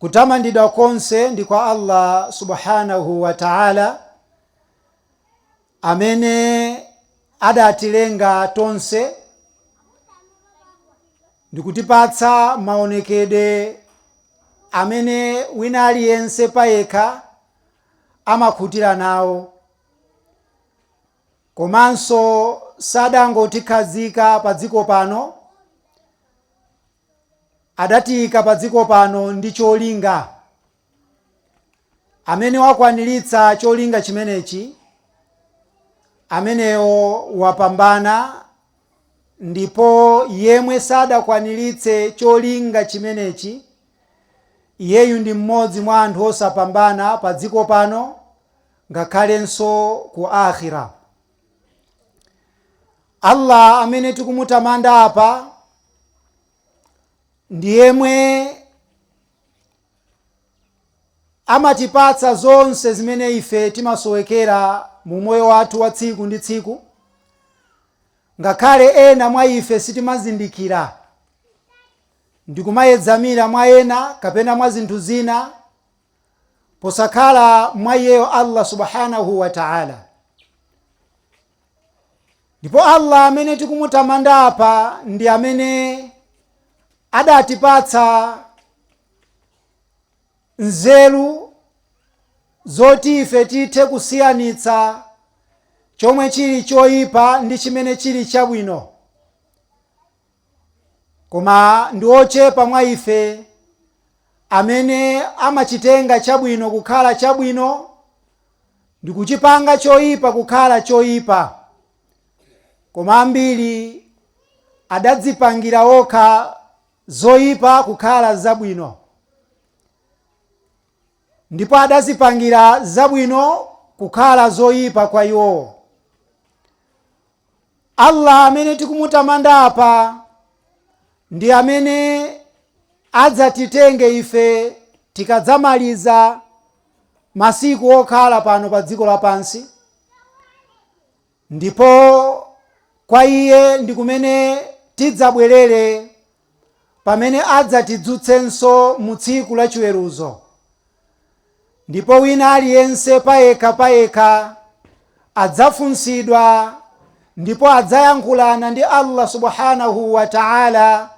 Kutamandidwa konse ndi kwa Allah subhanahu wa ta'ala, amene adatilenga tonse ndikutipatsa maonekedwe amene wina aliyense payekha amakhutira nawo, komanso sadangotikhazika pa dziko pano, adatiyika pa dziko pano ndi cholinga. Amene wakwaniritsa cholinga chimenechi, ameneyo wapambana, ndipo yemwe sadakwaniritse cholinga chimenechi, iyeyu ndi mmodzi mwa anthu osapambana pa dziko pano ngakhalenso ku akhira. Allah amene tikumutamanda apa ndi yemwe amatipatsa zonse zimene ife timasowekera mu moyo wathu wa tsiku ndi tsiku, ngakhale ena mwa ife sitimazindikira ndikumayedzamira mwa ena kapena mwa zinthu zina posakhala mwa iyeyo Allah subhanahu wa ta'ala. Ndipo Allah amene tikumutamanda apa ndi amene adatipatsa nzeru zoti ife tithe kusiyanitsa chomwe chili choyipa ndi chimene chili chabwino, koma ndi ochepa mwa ife amene amachitenga chabwino kukhala chabwino ndi kuchipanga choyipa kukhala choyipa, koma ambiri adadzipangira okha zoyipa kukhala zabwino, ndipo adazipangira zabwino kukhala zoyipa kwa iwowo. Allah amene tikumutamanda apa ndi amene adzatitenge ife tikadzamaliza masiku okhala pano pa dziko lapansi, ndipo kwa iye ndi kumene tidzabwerere pamene adzatidzutsenso mu tsiku la chiweruzo, ndipo wina aliyense payekha payekha adzafunsidwa ndipo adzayankhulana ndi Allah subhanahu wa ta'ala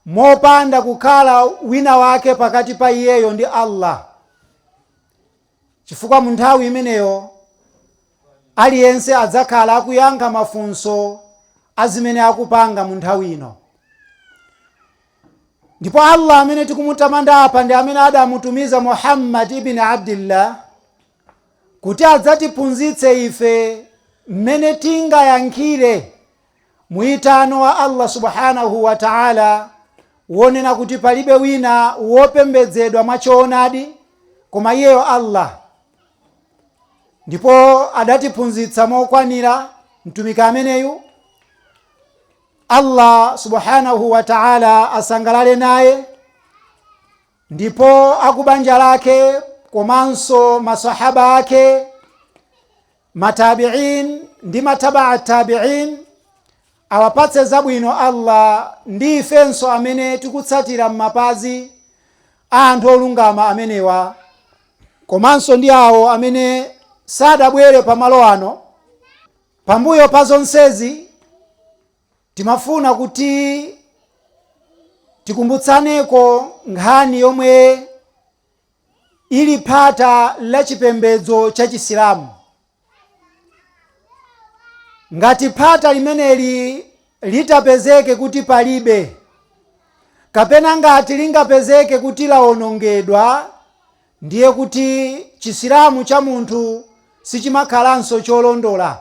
mopanda kukhala wina wake pakati pa iyeyo ndi Allah, chifukwa mu nthawi imeneyo aliyense adzakhala akuyankha mafunso a zimene akupanga mu nthawi ino. Ndipo Allah amene tikumutamanda apa ndi amene adamutumiza Muhammad ibn Abdillah kuti adzatiphunzitse ife mmene tingayankhire muitano wa Allah subhanahu wa ta'ala wonena kuti palibe wina wopembedzedwa mwachoonadi koma iyeyo Allah. Ndipo adatiphunzitsa mokwanira mtumiki ameneyu, Allah subhanahu wa ta'ala asangalale naye ndipo akubanja lake komanso masahaba ake, matabi'in ndi matabaa tabi'in, awapatse zabwino Allah ndi ifenso amene tikutsatira m'mapazi a anthu olungama amenewa, komanso ndi awo amene sadabwere pamalo ano. Pambuyo pa zonsezi timafuna kuti tikumbutsaneko nkhani yomwe ili phata la chipembedzo cha Chisilamu. Ngati phata limeneli litapezeke kuti palibe, kapena ngati lingapezeke kuti lawonongedwa, ndiye kuti Chisilamu cha munthu sichimakhalanso cholondola.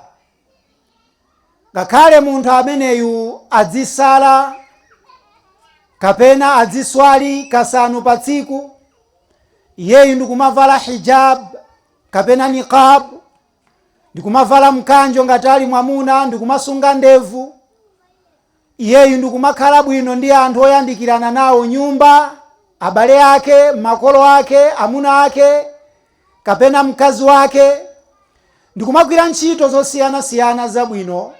Ngakhale munthu ameneyu adzisala kapena adziswali kasanu pa tsiku, iyeyu ndikumavala hijab kapena niqab, ndikumavala mkanjo ngati ali mwamuna, ndikumasunga ndevu, iyeyu ndikumakhala bwino ndi anthu oyandikirana nawo nyumba, abale ake, makolo ake, amuna ake kapena mkazi wake, ndikumagwira ntchito zosiyanasiyana zabwino,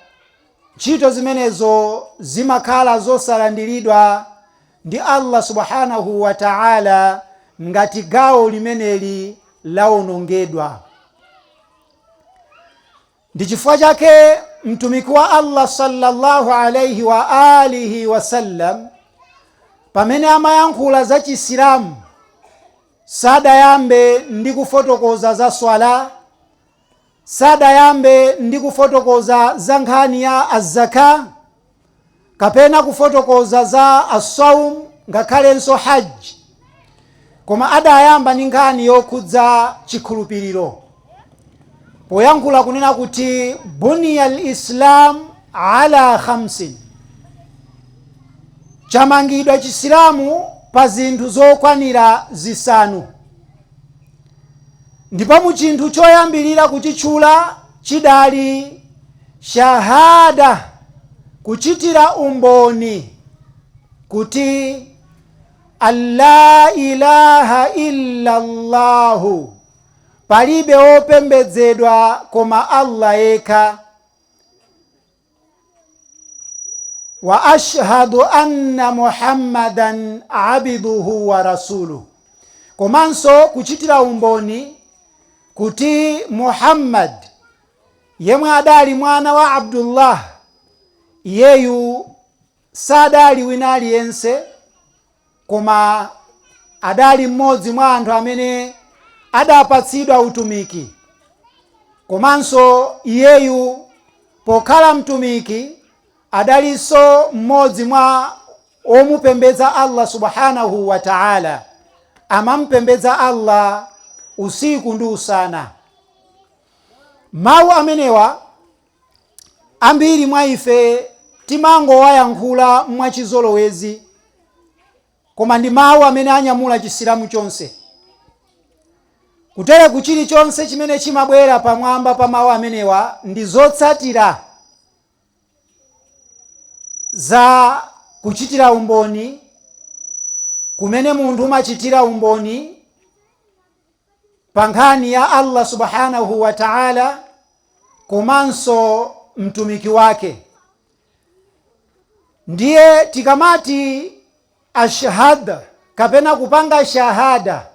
ntchito zimenezo zimakhala zosalandiridwa ndi Allah subhanahu wa ta'ala ngati gawo limeneli lawonongedwa. Ndi chifukwa chake Mtumiki wa Allah sallallahu alaihi wa alihi wasallam pamene amayankhula za Chisilamu sadayambe ndi kufotokoza za swala, sadayambe ndi kufotokoza za nkhani ya azaka kapena kufotokoza za assaum ngakhalenso hajj, koma adayamba ndi nkhani yokhudza chikhulupiriro poyankhula kunena kuti buniya lislam ala khamsin, chamangidwa Chisilamu pa zinthu zokwanira zisanu. Ndipo mu chinthu choyambirira kuchitchula chidali shahada, kuchitira umboni kuti alla ilaha illa llahu, palibe wopembedzedwa koma Allah yekha, wa ashhadu anna muhammadan abduhu wa rasuluhu, komanso kuchitira umboni kuti Muhammad yemwe adali mwana wa Abdullah, iyeyu sadali wina aliyense koma adali mmodzi mwa anthu amene adapatsidwa utumiki, komanso iyeyu pokhala mtumiki adalinso mmodzi mwa omupembedza Allah subhanahu wa ta'ala, amampembedza Allah usiku ndi usana. Mawu amenewa ambiri mwa ife timangowayankhula mwachizolowezi, koma ndi mawu amene anyamula Chisilamu chonse. Kutereku chilichonse chimene chimabwera pamwamba pa mawu amenewa ndi zotsatira za kuchitira umboni kumene munthu umachitira umboni pa nkhani ya Allah subhanahu wa ta'ala komanso mtumiki wake. Ndiye tikamati ashhad kapena kupanga shahada,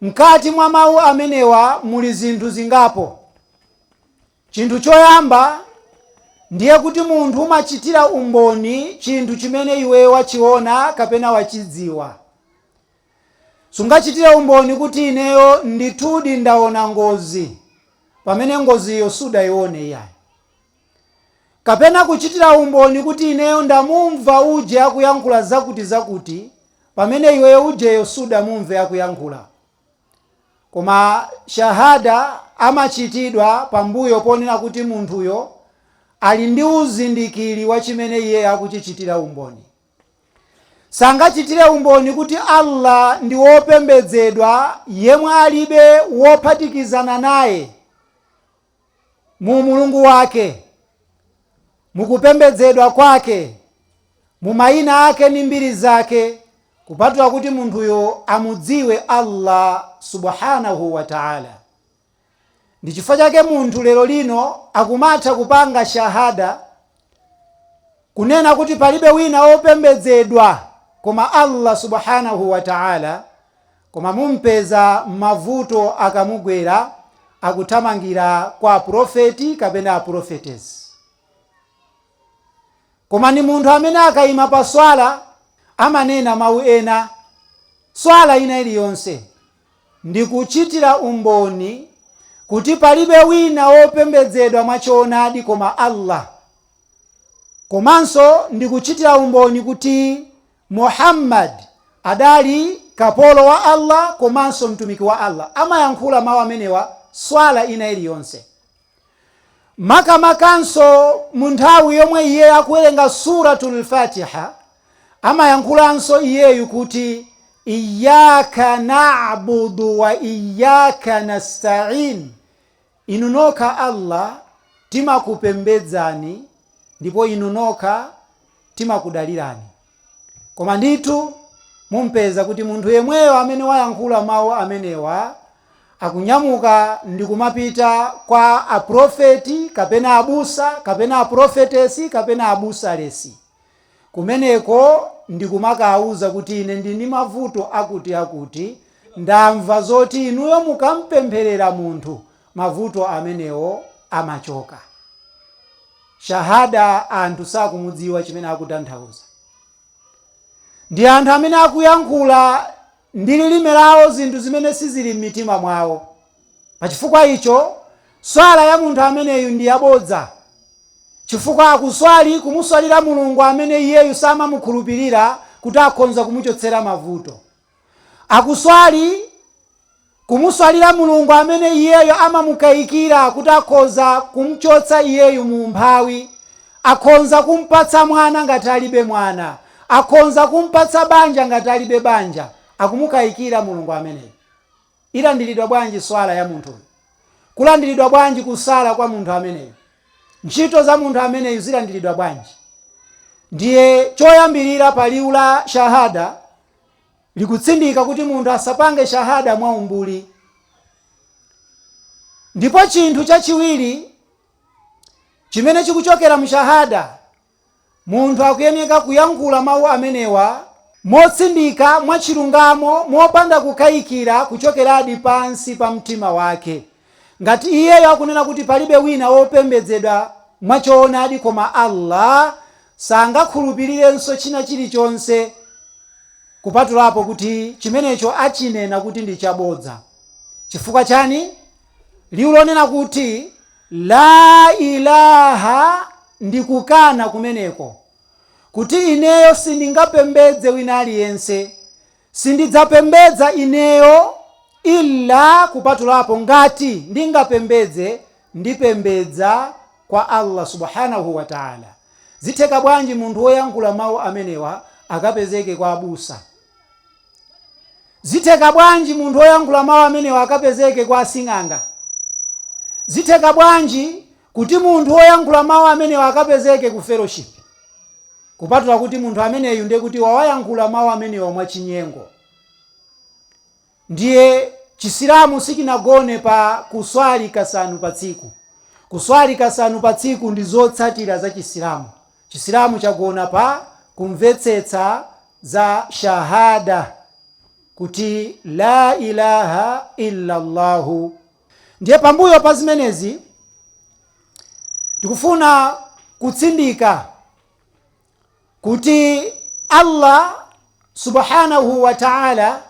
mkati mwa mawu amenewa muli zinthu zingapo. Chinthu choyamba ndiye kuti munthu umachitira umboni chinthu chimene iwe wachiona kapena wachidziwa. Sungachitire umboni kuti ineyo ndithudi ndaona ngozi pamene ngoziyo sudayione iyayi, kapena kuchitira umboni kuti ineyo ndamumva uje akuyankhula zakuti zakuti pamene iweyo ujeyo sudamumve akuyankhula. Koma shahada amachitidwa pambuyo ponena kuti munthuyo ali ndi uzindikiri wa chimene iye akuchichitira umboni. Sangachitire umboni kuti Allah ndi wopembedzedwa yemwe alibe wophatikizana naye mu Mulungu wake, mukupembedzedwa kwake, mu mayina ake ndi mbiri zake, kupatula kuti munthuyo amudziwe Allah subhanahu wa ta'ala. Ndi chifukwa chake munthu lero lino akumatha kupanga shahada kunena kuti palibe wina wopembedzedwa koma Allah subhanahu wa ta'ala, koma mumpeza mavuto akamugwera akuthamangira kwa aprofeti kapena aprofetesi. Koma ni munthu amene akayima pa swala amanena mawu ena, swala ina iliyonse, ndikuchitira umboni kuti palibe wina wopembedzedwa mwachoonadi koma Allah, komanso ndikuchitira umboni kuti Muhammad adali kapolo wa Allah komanso mtumiki wa Allah. Amayankhula mawu amenewa swala ina iliyonse, makamakanso mu nthawi yomwe iye akuwerenga Suratul Fatiha, amayankhulanso iyeyu kuti iyyaka na'budu wa iyyaka nasta'in, inu nokha Allah timakupembedzani ndipo inu nokha timakudalirani. Koma ndithu mumpeza kuti munthu yemweyo amene wayankhula mawu amenewa akunyamuka ndikumapita kwa aprofeti kapena abusa kapena aprofetesi kapena abusalesi. Kumeneko ndikumakawuza kuti ine ndini mavuto akuti akuti, ndamva zoti inuyo mukampempherera munthu mavuto amenewo amachoka. Shahada anthu sakumudziwa chimene akutanthauza. Ndi anthu amene akuyankhula ndi lilime lawo zinthu zimene sizili m'mitima mwawo. Pachifukwa icho swala ya munthu ameneyu ndi yabodza, chifukwa akuswali kumuswalira Mulungu amene iyeyu samamukhulupirira kuti akhonza kumuchotsera mavuto. Akuswali kumuswalira Mulungu amene iyeyo amamukayikira kuti akhoza kumchotsa iyeyu mu umphawi, akhonza kumpatsa mwana ngati alibe mwana, akhonza kumpatsa banja ngati alibe banja. Akumukayikira Mulungu ameneyo. Ilandiridwa bwanji swala ya munthuyu? Kulandiridwa bwanji kusala kwa munthu ameneyo? Ntchito za munthu ameneyu zilandiridwa bwanji? Ndiye choyambirira pa liwu la shahada likutsindika kuti munthu asapange shahada mwaumbuli. Ndipo chinthu chachiwiri chimene chikuchokera mu shahada, munthu akuyeneka kuyankhula mawu amenewa motsindika, mwachilungamo, mopanda kukayikira, kuchokeradi pansi pa mtima wake. Ngati iyeyo akunena kuti palibe wina wopembedzedwa mwachoonadi koma Allah, sangakhulupirirenso china chilichonse kupatulapo kuti chimenecho achinena kuti ndi chabodza. Chifukwa chani? Liwu lonena kuti la ilaha ndi kukana kumeneko, kuti ineyo sindingapembedze wina aliyense, sindidzapembedza ineyo illa kupatulapo ngati ndingapembedze, ndipembedza kwa Allah subhanahu wa ta'ala. Zitheka bwanji munthu woyankhula mawu amenewa akapezeke kwa abusa? Zitheka bwanji munthu woyankhula mawu amenewa akapezeke kwa asing'anga? Zitheka bwanji kuti munthu woyankhula mawu amenewa akapezeke ku fellowship? Kupatula kuti munthu ameneyu ndiye kuti wawayankhula mawu amenewa mwachinyengo. Ndiye Chisilamu sichinagone pa kuswali kasanu pa tsiku. Kuswali kasanu pa tsiku ndi zotsatira za Chisilamu. Chisilamu chagona pa kumvetsetsa za shahada kuti la ilaha illa Allahu. Ndiye pambuyo pa zimenezi tikufuna kutsindika kuti Allah subhanahu wa ta'ala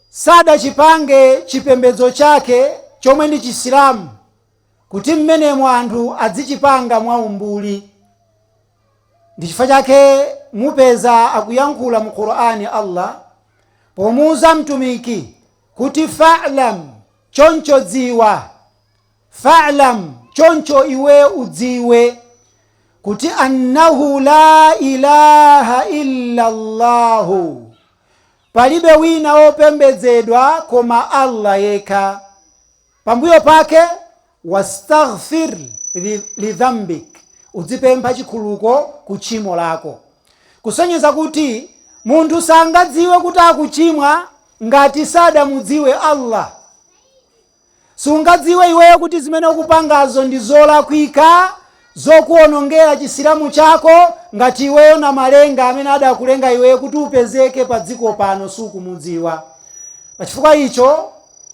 sadachipange chipembedzo chake chomwe ndi Chisilamu kuti mmenemo anthu adzichipanga mwaumbuli. Ndi chifukwa chake mupeza akuyankhula mu Qur'ani Allah pomuuza mtumiki kuti fa'lam, choncho dziwa, fa'lam, choncho iwe udziwe kuti annahu la ilaha illa Allahu, palibe wina wopembedzedwa koma Allah yekha. Pambuyo pake wastaghfir lidhambik, udzipempha chikhululuko ku tchimo lako. Kusonyeza kuti munthu sangadziwe kuti akuchimwa ngati sadamudziwe Allah. Sungadziwe iweyo kuti zimene ukupangazo ndi zolakwika zokuonongera Chisilamu chako ngati iweyo na malenga amene adakulenga iweyo kuti upezeke pa dziko pano sukumudziwa. Pachifukwa icho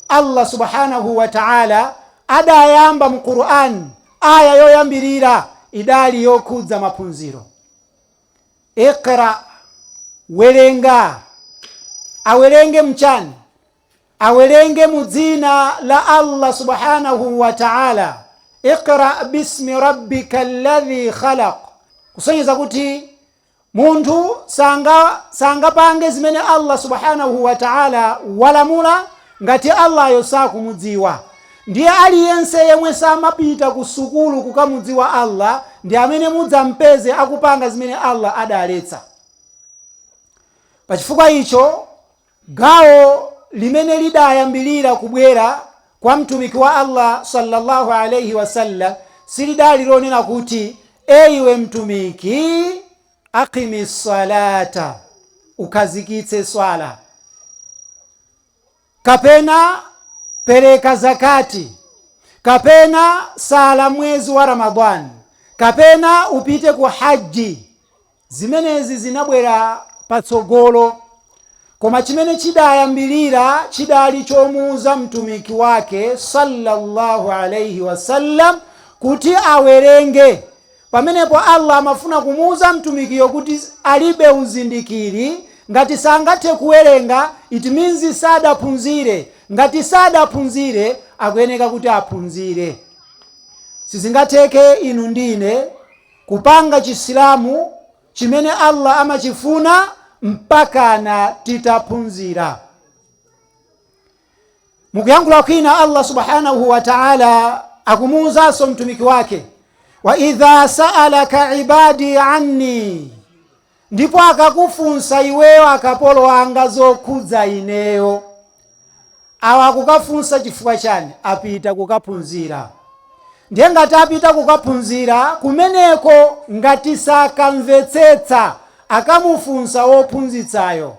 Allah subhanahu wa ta'ala adayamba mu Qur'an aya yoyambirira idali yokhudza maphunziro. Iqra, werenga. Awerenge mchani? Awerenge mu dzina la Allah subhanahu wa ta'ala. Iqra bismi rabbika alladhi khalaq, kusonyeza kuti munthu sangapange zimene Allah subhanahu wa ta'ala walamula ngati Allahyo sakumudziwa. Ndiye aliyense yemwe samapita ku sukulu kukamudziwa Allah ndi amene mudzampeze akupanga zimene Allah adaletsa. Pachifukwa icho gawo limene lidayambilira kubwera kwa mtumiki wa Allah sallallahu alayhi wasallam silidali lonena kuti eyiwe mtumiki aqimi salata, ukhazikitse swala, kapena pereka zakati, kapena sala mwezi wa Ramadhan, kapena upite ku haji. Zimenezi zinabwera patsogolo, koma chimene chidayambirira chidali chomuuza mtumiki wake sallallahu alaihi wasallam kuti awerenge. Pamenepo Allah amafuna kumuuza mtumikiyo kuti alibe uzindikiri. Ngati sangathe kuwerenga, it means sadaphunzire. Ngati sadaphunzire, akuyeneka kuti aphunzire. Sizingatheke inu ndine kupanga Chisilamu chimene Allah amachifuna mpakana titaphunzira. Mukuyankhula kwina, Allah subhanahu wa ta'ala akumuwuzanso mtumiki wake: wa idha sa'alaka ibadi anni, ndipo akakufunsa iweyo akapolo anga zokhudza ineyo. Awa akukafunsa chifukwa chani? Apita kukaphunzira. Ndiye ngati apita kukaphunzira kumeneko, ngati sakamvetsetsa, akamufunsa wophunzitsayo.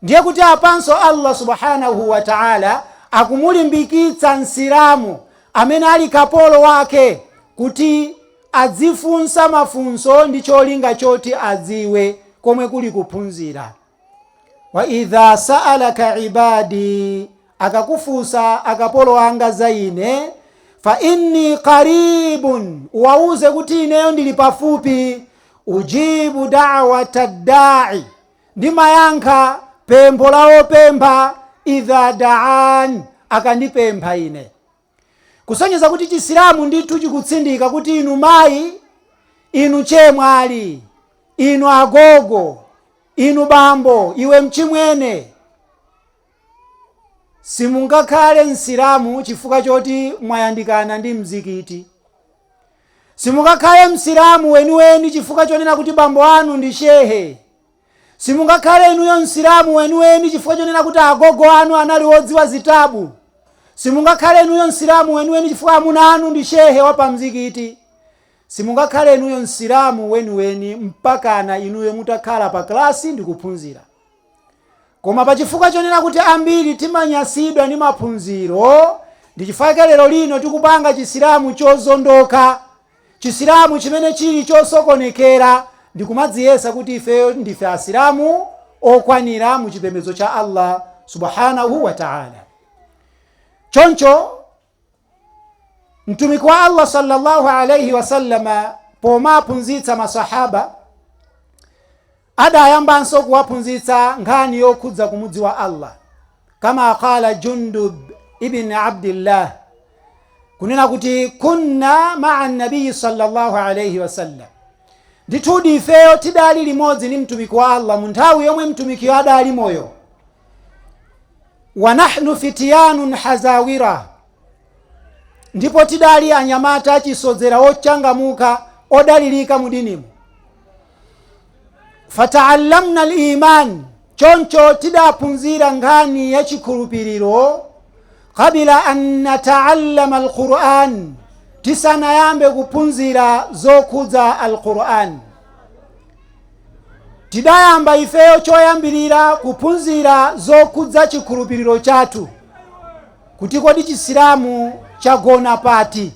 Ndiye kuti apanso Allah subhanahu wa ta'ala akumulimbikitsa Msilamu amene ali kapolo wake kuti adzifunsa mafunso ndi cholinga choti adziwe, komwe kuli kuphunzira. Wa idha sa'alaka ibadi, akakufunsa akapolo anga za ine, fa inni qaribun, uwauze kuti ineyo ndili pafupi. Ujibu da'wata da'i, ndimayankha pempho la wopempha, idha da'an, akandipempha ine. Kusonyeza kuti Chisilamu ndithu chikutsindika kuti inu mayi, inu chemwali, inu agogo, inu bambo, iwe mchimwene, simungakhale Msilamu chifukwa choti mwayandikana ndi mzikiti. Simungakhale Msilamu weniweni chifukwa chonena kuti bambo anu ndi shehe. Simungakhale inuyo Msilamu weniweni chifukwa chonena kuti agogo anu anali wodziwa zitabu. Simungakhale inuyo Msilamu weniweni chifukwa amuna anu ndi shehe wa pamzikiti. Simungakhale inuyo Msilamu weniweni mpakana inuyo mutakhala pa klasi ndi kuphunzira. Koma pachifukwa chonena kuti ambiri timanyasidwa ndi maphunziro, ndi chifukwa lero lino tikupanga Chisilamu chozondoka, Chisilamu chimene chili chosokonekera, ndi kumadziyesa kuti ifeyo ndife Asilamu okwanira mu chipembedzo cha Allah subhanahu wa ta'ala. Choncho mtumiki wa Allah sallallahu alaihi wasallama pomaphunzitsa masahaba, adayambanso kuwaphunzitsa nkhani yokhudza kumudziwa Allah, kama qala Jundub ibn Abdillah, kunena kuti kunna maa nabiyi sallallahu alaihi wasallam, ndithudi ifeyo tidali limodzi ndi mtumiki wa Allah mu nthawi yomwe mtumikiyo adali moyo, wa nahnu fitiyanun hazawira, ndipo tidali anyamata achisodzera ochangamuka odalirika mu dinimu. Fataallamna liman, choncho tidaphunzira nkhani ya chikhulupiriro, qabila an nataallama alquran, tisanayambe kuphunzira zokhudza Alquran. Tidayamba ifeyo choyambirira kuphunzira zokhudza chikhulupiriro chathu, kuti kodi Chisilamu chagona pati?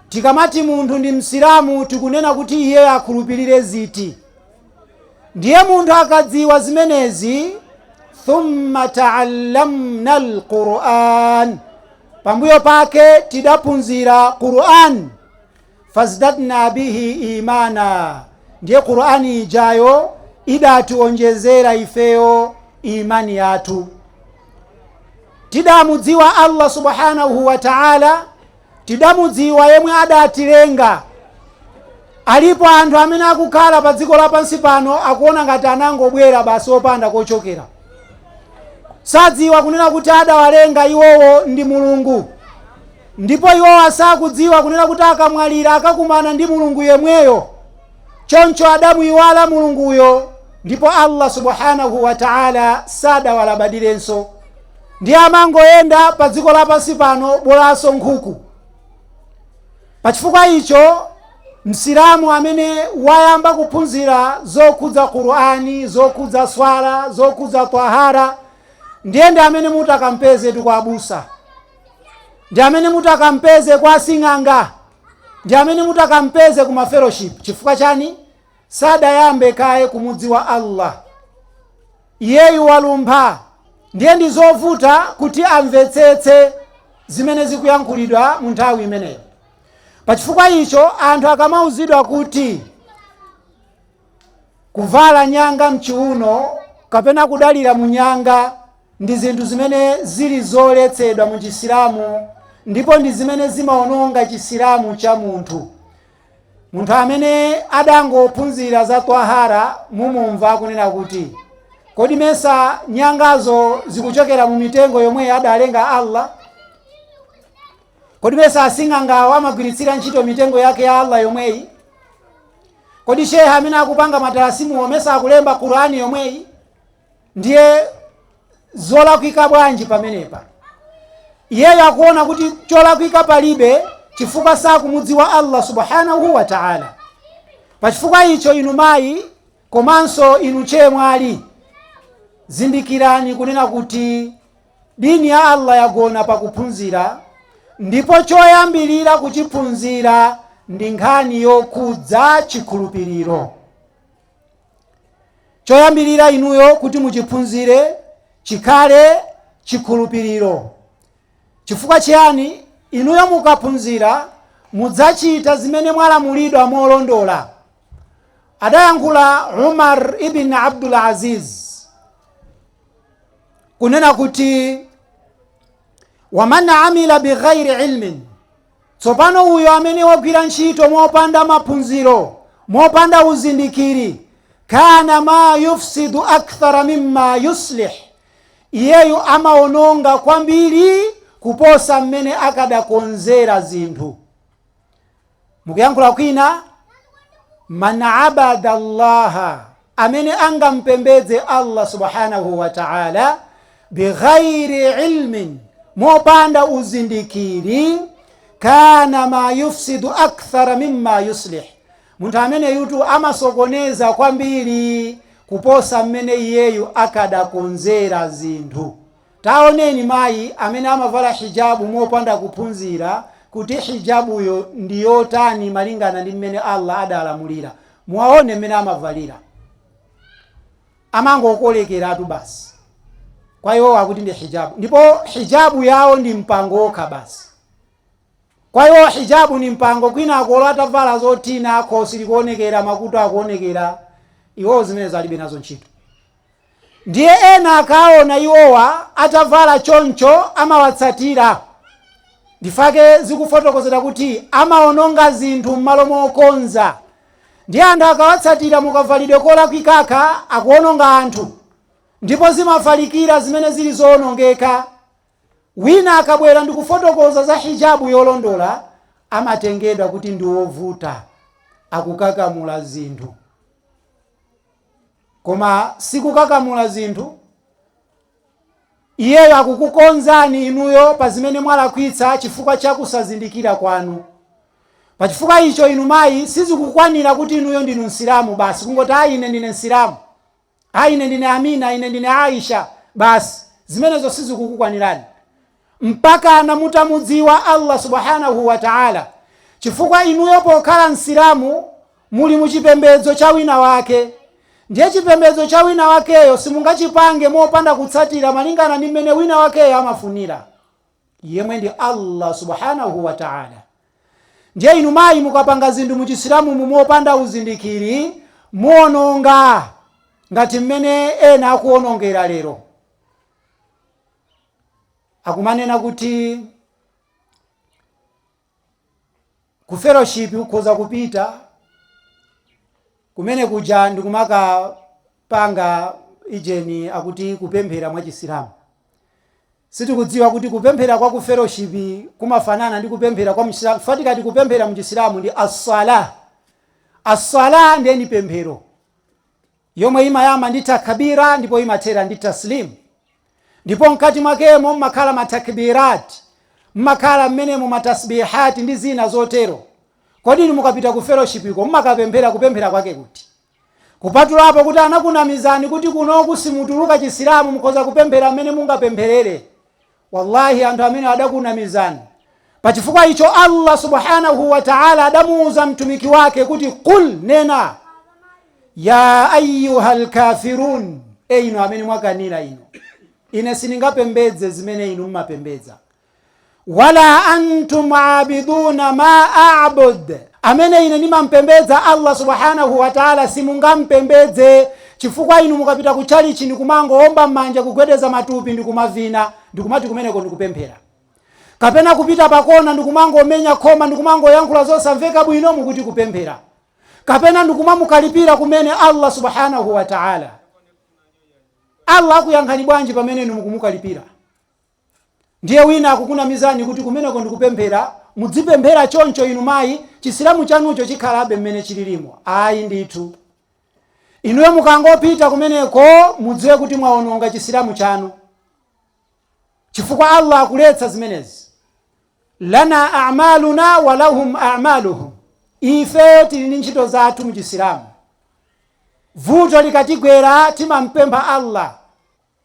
Tikamati munthu ndi Msilamu, tikunena kuti iye akhulupirire ziti? Ndiye munthu akadziwa zimenezi, thumma taallamna alquran, pambuyo pake tidaphunzira Quran, fazdadna bihi imana, ndiye Qurani ijayo idationjezera ifeyo imani yathu. Tidamudziwa Allah subhanahu wa ta'ala, tidamudziwa yemwe adatilenga. Alipo anthu amene akukhala pa dziko lapansi pano, akuona ngati anangobwera basi opanda kochokera. Sadziwa kunena kuti adawalenga iwowo ndi Mulungu, ndipo iwowo asakudziwa kunena kuti akamwalira akakumana ndi Mulungu yemweyo. Choncho adamuyiwala Mulunguyo, ndipo Allah subhanahu wa ta'ala sadawalabadirenso, ndi amangoyenda pa dziko lapansi pano bolanso nkhuku. Pachifukwa icho, Msilamu amene wayamba kuphunzira zokhudza Qur'ani, zokhudza swala, zokhudza tahara, ndiye ndi amene mutakampeze kwa abusa, ndi amene mutakampeze kwa asing'anga, ndi amene mutakampeze ku mafellowship. Chifukwa chani? Sadayambe kaye kumudziwa Allah, iyeyu walumpha, ndiye ndi zovuta kuti amvetsetse zimene zikuyankhulidwa mu nthawi imeneyo. Pachifukwa icho, anthu akamauzidwa kuti kuvala nyanga mchiuno kapena kudalira mu nyanga ndi zinthu zimene zili zoletsedwa mu Chisilamu ndipo ndi zimene zimaononga Chisilamu cha munthu, munthu amene adangophunzira za twahara mumumva akunena kuti, "Kodi mesa nyangazo zikuchokera mu mitengo yomwe adalenga Allah? Kodi mesa asing'angawo amagwiritsira ntchito mitengo yake ya Allah yomweyi? Kodi sheha amene akupanga matalasimuwo mesa akulemba Qurani yomweyi? Ndiye zolakwika bwanji pamenepa?" Iyeyo akuona kuti cholakwika palibe chifukwa sakumudziwa Allah subhanahu wa ta'ala. Pachifukwa icho, inu mayi komanso inu chemwali, zindikirani kunena kuti dini ya Allah yagona pakuphunzira, ndipo choyambirira kuchiphunzira ndi nkhani yokhudza chikhulupiriro. Choyambirira inuyo kuti muchiphunzire chikhale chikhulupiriro. Chifukwa chiyani? Inuyo mukaphunzira mudzachita zimene mwalamulidwa molondola. Adayankhula Umar ibn Abdul Aziz kunena kuti, "Waman amila bighairi ilmin," tsopano uyo amene wagwira ntchito mopanda maphunziro, mopanda uzindikiri, "kana ma yufsidu akthara mimma yuslih," iyeyu amaononga kwambiri kuposa mmene akadakonzera zinthu. Mukuyankhula kwina, man abada Allaha, amene angampembedze Allah subhanahu wa ta'ala, bighairi ilmin, mopanda uzindikiri, kana ma yufsidu akthara mimma yuslih, munthu amene yutu amasokoneza kwambiri kuposa mmene iyeyu akadakonzera zinthu. Taoneni mayi amene amavala hijabu mopanda kuphunzira kuti hijabuyo ndi yotani malingana ndi mmene Allah adalamulira. Muwaone mmene amavalira, amangokolekeratu basi. Kwa iwo akuti ndi hijabu, ndipo hijabu yawo ndi mpango wokha basi. Kwa iwo hijabu ni mpango. Kwina akolo atavala zothina, khosi likuonekera, makutu akuonekera, iwowo zimene alibe nazo ntchito. Ndiye ena akaona iwowa atavala choncho amawatsatira. Ndifake zikufotokozera kuti amaononga zinthu m'malo mokonza. Ndiye anthu akawatsatira mukavalidwe kolakwikaka, akuononga anthu, ndipo zimafalikira zimene zili zoonongeka. Wina akabwera ndi kufotokoza za hijabu yolondola, amatengedwa kuti ndi wovuta, akukakamula zinthu. Koma sikukakamula zinthu, iyeyo akukukonzani inuyo pa zimene mwalakwitsa chifukwa cha kusazindikira kwanu. Pachifukwa icho, inu mayi, sizikukwanira kuti inuyo ndinu Msilamu basi, kungoti, "Ayi, ine ndine Msilamu, ayi, ine ndine Amina, ine ndine Aisha," basi. Zimenezo sizikukukwanirani mpaka mutamudziwa Allah subhanahu wa ta'ala, chifukwa inuyo pokhala Msilamu muli muchipembedzo cha wina wake. Ndiye chipembedzo cha wina wakeyo simungachipange mopanda kutsatira malingana ndi mmene wina wakeyo amafunira, yemwe ndi Allah subhanahu wa ta'ala. Ndiye inu mayi, mukapanga zinthu muchisilamu mopanda uzindikiri, muononga ngati mmene ena akuonongera lero. Akumanena kuti ku fellowship ukhoza kupita kumene kuja ndikumakapanga ijeni, akuti kupemphera mwa Chisilamu. Sitikudziwa kuti kupemphera kwa ku fellowship kumafanana ndi kupemphera kwa Mchisilamu. Fatikati kupemphera mchisilamu ndi assala. Assala ndiye ni pemphero yomwe imayamba ndi takbira ndipo imathera ndi taslim, ndipo mkati mwakemo mmakhala matakbirat, mmakhala mmenemo matasbihati ndi zina zotero. Kodi inu mukapita ku fellowship iko mmakapemphera kupemphera kwake kuti? Kupatulapo kuti anakunamizani kuti kunoku simutuluka Chisilamu, mukhoza kupemphera mmene mungapempherere. Wallahi, anthu amene adakunamizani. Pachifukwa icho Allah subhanahu wa ta'ala adamuuza mtumiki wake kuti, "Qul," nena. Ya ayuha lkafirun, e inu amene mwakanira inu, ine sindingapembedze zimene inu mmapembedza. Wala antum abiduna ma abud, amene ine ndimampembedza Allah subhanahu wa ta'ala simungampembedze, chifukwa inu mukapita ku chalichi ndikumangoomba m'manja, kugwedeza matupi ndikumavina, ndikumati kumeneko ndikupemphera, kapena kupita pakona ndikumangomenya khoma ndikumangoyankhula zosamveka bwino, mukuti kupemphera, kapena ndikumamukalipira kumene Allah subhanahu wa ta'ala. Allah akuyankhani bwanji pamene inu mukumukalipira? Ndiye wina akukunamizani kuti kumeneko ndikupemphera, mudzipemphera choncho inu mayi, chisilamu chanucho chikhalabe mmene chililimo. Ayi ndithu, inuyo mukangopita kumeneko mudziwe kuti mwaononga chisilamu chanu, chifukwa Allah akuletsa zimenezi. Lana a'maluna wa lahum a'maluhum, ifeyo tili ndi ntchito zathu muchisilamu. Vuto likatigwera timampempha Allah,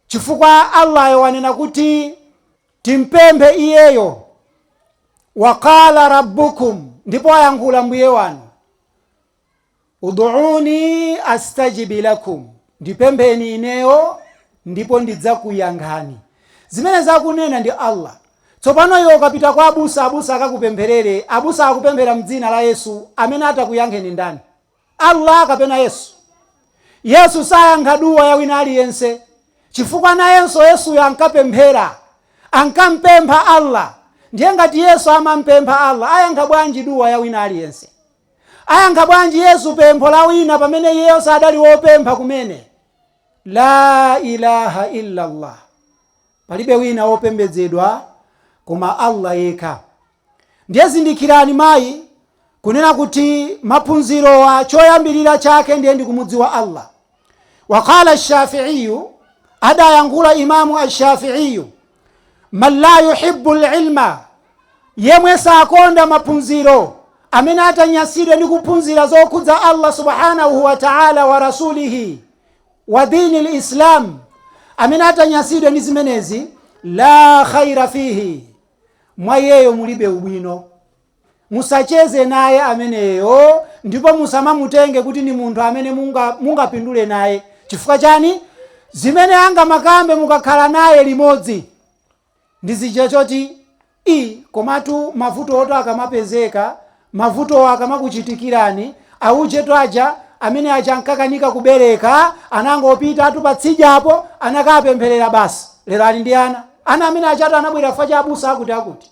chifukwa Allahyo wanena kuti timpemphe iyeyo. Waqala rabbukum, ndipo ayankhula mbuye wanu, ud'uni astajibi lakum, ndipempheni ineyo ndipo ndidzakuyankhani. Zimene zakunena ndi Allah. Tsopano iwe ukapita kwa abusa, abusa akakupempherere, abusa akupemphera mdzina la Yesu, amene atakuyankheni ndani? Allah kapena Yesu? Yesu sayankha duwa ya wina aliyense, chifukwa nayenso Yesuyo ankapemphera, ankampempha Allah. Ndiye ngati Yesu amampempha Allah, ayankha bwanji duwa ya wina aliyense? Ayankha bwanji Yesu pempho la wina pamene iyeyo sadali wopempha kumene? La ilaha illa Allah, palibe wina wopembedzedwa koma Allah yekha. Ndiye zindikirani mayi, kunena kuti maphunzirowa choyambirira chake ndiye ndikumudziwa Allah. Waqala ash-Shafi'i, adayankhula Imamu ash-Shafi'i, man la yuhibbu al-ilma, yemwe sakonda maphunziro, amene atanyasidwe ndi kuphunzira zokhudza Allah subhanahu wa ta'ala wa rasulihi wa dini lislam, amene atanyasidwe ndi zimenezi, la khaira fihi, mwa iyeyo mulibe ubwino. Musacheze naye ameneyo, ndipo musamamutenge kuti ni munthu amene mungapindule naye. Chifukwa chani? Zimene angamakambe mukakhala naye limodzi ndi zija choti i komatu mavuto oto akamapezeka, mavuto akamakuchitikirani, auchetu aja amene aja ankakanika kubereka, anangopita atupatsidyapo, anakapempherera basi, lero ali ndi ana. Ana amene achatu anabwera chifukwa cha abusa akuti akuti,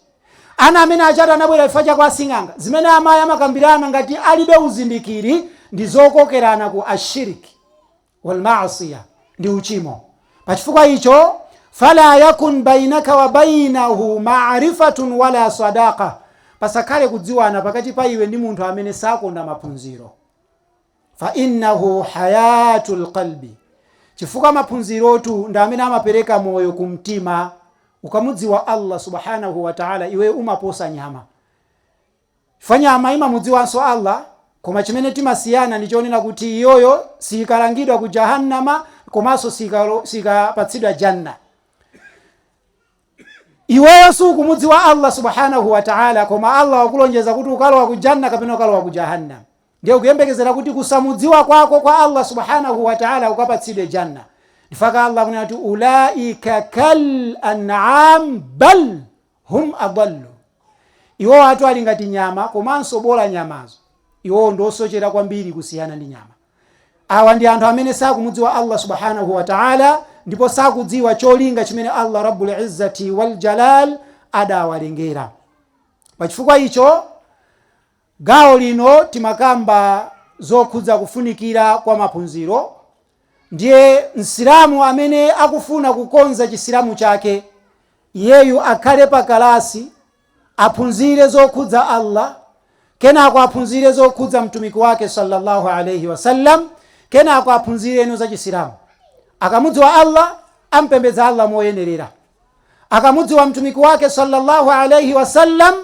ana amene achatu anabwera chifukwa cha kwa asing'anga. Zimene amayi amakambirana ngati alibe uzindikiri ndi zokokerana ku ashiriki walmaasiya, ndi uchimo. Pachifukwa icho, fala yakun bainaka wa bainahu ma'rifatun wala sadaqa, pasakhale kudziwana pakati pa iwe ndi munthu amene sakonda maphunziro. Fa innahu hayatul qalbi, chifukwa maphunzirotu ndi amene amapereka moyo kumtima. Ukamudziwa Allah subhanahu wa ta'ala, iwe umaposa nyama. Fa nyama imamudziwanso Allah, koma chimene timasiyana ndi chonena kuti iyoyo sikalangidwa ku jahannama, komanso sikapatsidwa janna. Iweyo sukumudziwa Allah subhanahu wa ta'ala, koma Allah wakulonjeza kuti ukalowa ku janna kapena ukalowa ku jahannam. Ndiye ukuyembekezera kuti kusamudziwa kwako kwa Allah subhanahu wa ta'ala ukapatsidwe janna. Ndifaka Allah kunena kuti ulaika kal an'am bal hum adallu, iwo atu ali ngati nyama, komanso bola nyamazo, iwo ndiosochera kwambiri kusiyana ndi nyama. Awa ndi anthu amene sakumudziwa Allah subhanahu wa ta'ala, ndipo sakudziwa cholinga chimene Allah rabbul izzati wal jalal adawalengera. Pachifukwa icho, gawo lino timakamba zokhudza kufunikira kwa maphunziro. Ndiye msilamu amene akufuna kukonza chisilamu chake, iyeyu akhale pakalasi, aphunzire zokhudza Allah, kenako aphunzire zokhudza mtumiki wake sallallahu alayhi wasallam, kenako aphunzire eno za chisilamu. Akamudziwa Allah, ampembedza Allah moyenerera. Akamudziwa mtumiki wake sallallahu alayhi wasallam,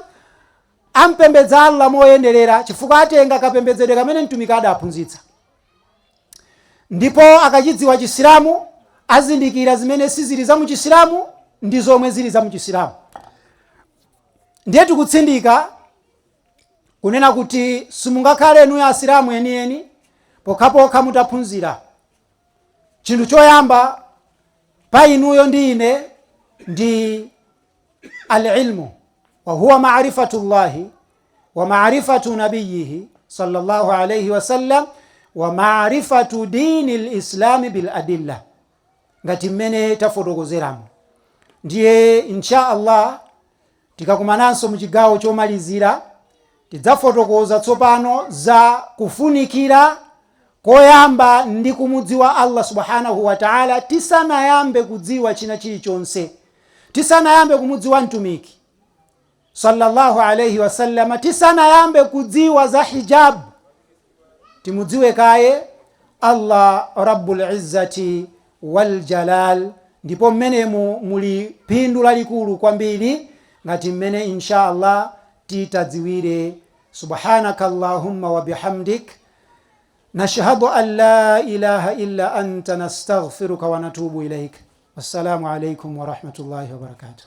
ampembedza Allah moyenerera, chifukwa atenga kapembedzedwe kamene mtumiki adaphunzitsa. Ndipo akachidziwa chisilamu, azindikira zimene sizili za muchisilamu ndi zomwe zili za muchisilamu. Ndiye tikutsindika kunena kuti simungakhale inuyo asilamu enieni Pokhapokha mutaphunzira. Chinthu choyamba pa inuyo ndi ine ndi alilmu, wa huwa marifatu llahi wa marifatu nabiyihi sallallahu alayhi wasallam wa marifatu dini lislami bil adilla, ngati mmene tafotokozeramo. Ndiye insha Allah tikakumananso mu chigawo chomalizira, tidzafotokoza tsopano za kufunikira koyamba ndi kumudziwa Allah subhanahu wa ta'ala tisanayambe kudziwa china chilichonse, tisanayambe kumudziwa Mtumiki sallallahu alayhi wasallama, tisanayambe kudziwa za hijab, timudziwe kaye Allah rabbul izzati wal jalal. Ndipo mmenemu muli phindu lalikulu kwambiri, ngati mmene insha Allah titadziwire. Subhanaka allahumma wa bihamdik, nashhadu an la ilaha illa anta, nastaghfiruka wa natubu ilaik. Wassalamu alaikum warahmatullahi wabarakatuh.